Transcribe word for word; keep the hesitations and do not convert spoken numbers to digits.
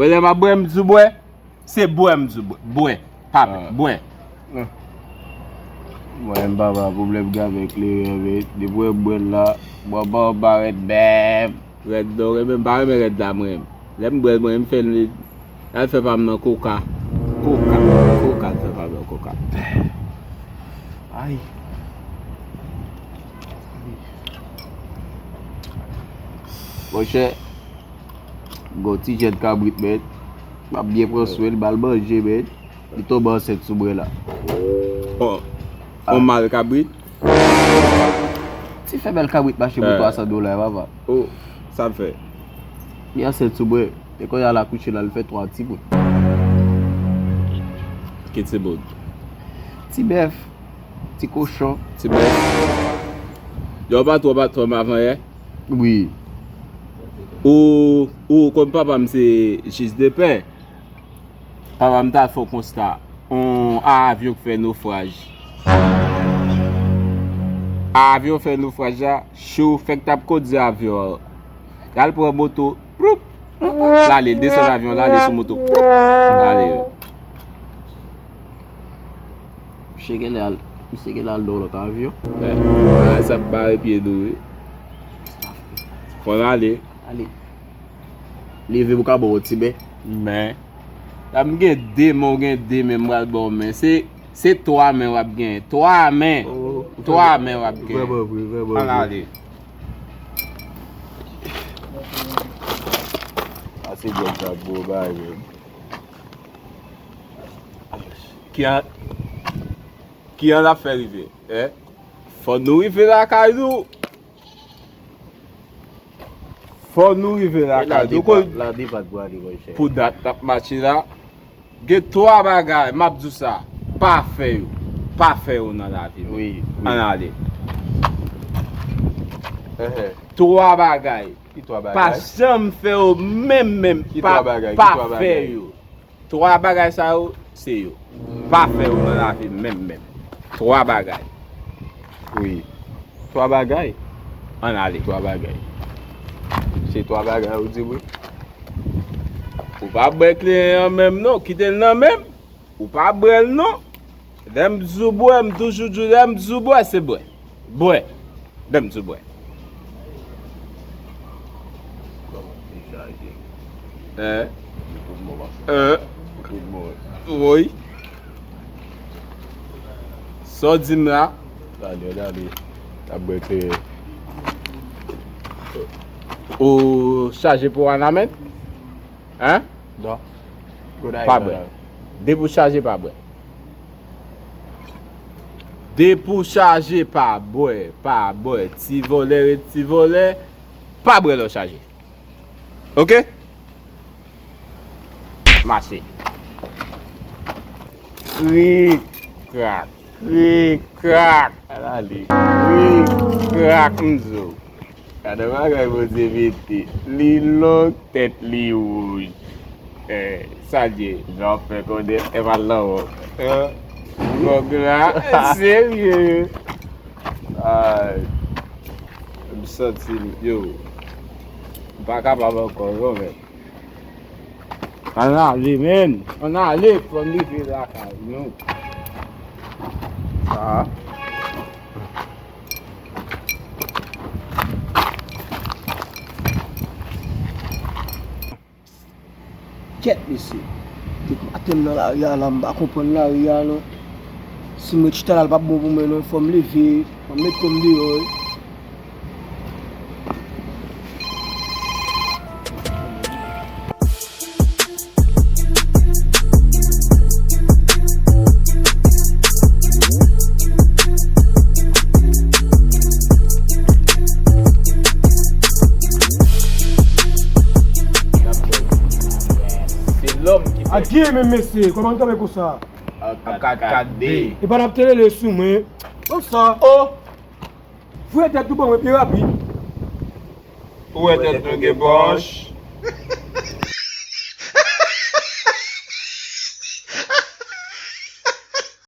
Lè m ap bwè, m di w bwè. Se bwè m di w bwè. Bwè. Pa bwè. Mwen menm papa, pwoblèm gen avèk kleren, men depi w wè m bwè l la, bò bò m parèt bèm. Rèd non, mwen menm pa renmen rèd la mwen menm. Lè m bwè l mwen, m fè l, al fè pa m nan koka. Koka. Koka, al fè pa m nan koka. Ay. Monchè, gon ti jèn kabrit, men. M ap byen pran swen l, ba l manje, men. Li tonbe ansent sou mwen la. On, on mal kabrit? Ti femèl kabrit mache pou twa san dola, papa. Oh, sa l fè? Li ansent sou mwen. E kounye a l akouche la, li fè twa timoun. Ki timoun? Ti bèf, ti kochon. Ti bèf. Yo pa twò, pa twò m avan yè? Wi. Ou, ou konn papa m se jij de pè. Papa m ta fè yon konsta. On avyon k fè nofraj. Avyon fè nofraj la, chofè k t ap kondui avyon an. L al pran moto, ploup, l ale, l desann avyon, l ale sou moto, ploup, l ale. Misye genlè al, misye genlè al nan yon lòt avyon. Sa bare pye nou wi. Fò n ale. Ale. Leve pou ka ba w yon ti men. Men. La m gen de men, w gen de men, m pral ba w men. Se, se twa men w ap genyen. Twa men. Twa men w ap genyen. Vrèman vre, vrèman vre. Ann ale. Pase djòb sa pou w bay men. Ki an, ki an l ap fè rive? Eh? Fò nou rive lakay nou. Fò nou rive lakay nou. Pou, pou dat n ap mache la. Gen twa bagay, m ap di w sa, pa fè yo. Pa fè yo nan lavi m. Wi, wi. Ann ale. Twa bagay. Ki twa bagay? Pa janm fè yo menm, menm. Ki twa bagay? Pa fè yo. Twa bagay sa yo, se yo. Pa fè yo nan lavi m menm, menm. Twa bagay. Wi. Twa bagay. Ann ale. Twa bagay. Se twa bagay ou di wi. Ou pa bwè kleren an menm non, kite l nan men m. Ou pa bwè l non. Lè m di w bwè, m toujou di w lè m di w bwè, se bwè. Bwè. Lè m di w bwè. Hein? Hein? Woy. Sa w di m la? Gade, gade. Ap bwè kleren. Ou chaje pou wanament? Hein? Non. Pa bwè. Depi w chaje, pa bwè. Depi w chaje, pa bwè, pa bwè. Ti vòlè ret ti vòlè, pa bwè lè w chaje. Oke? Mache. Krik, krak. Krik krak. Al ale. Krik krak, m di w. Gade bagay Bondye mete. Li long, tèt li wouj. Eh, sa l ye? Jan w fè konnen, e pa l lanmò. Hein? Nèg la serye. Ay. M santi m, yo. M pa kapab ankò, non, men. Ann ale, men. Ann ale, fò n rive lakay nou. Sa. Kèt, mesye. Tout maten m nan lari a la, m pa konprann lari a, non. Si m ret chita la, l p ap bon pou mwen, non. Fò m leve, fò m met kò m deyò, wi. Se lòm ki fè. Adye, men mesye, kòman n kanpe konsa? An kat kat de. E pa n ap telele sou mwen. Konsa. Oh! Foure tèt ou ban mwen pi rapid. Ou wè tèt nou gen bòch.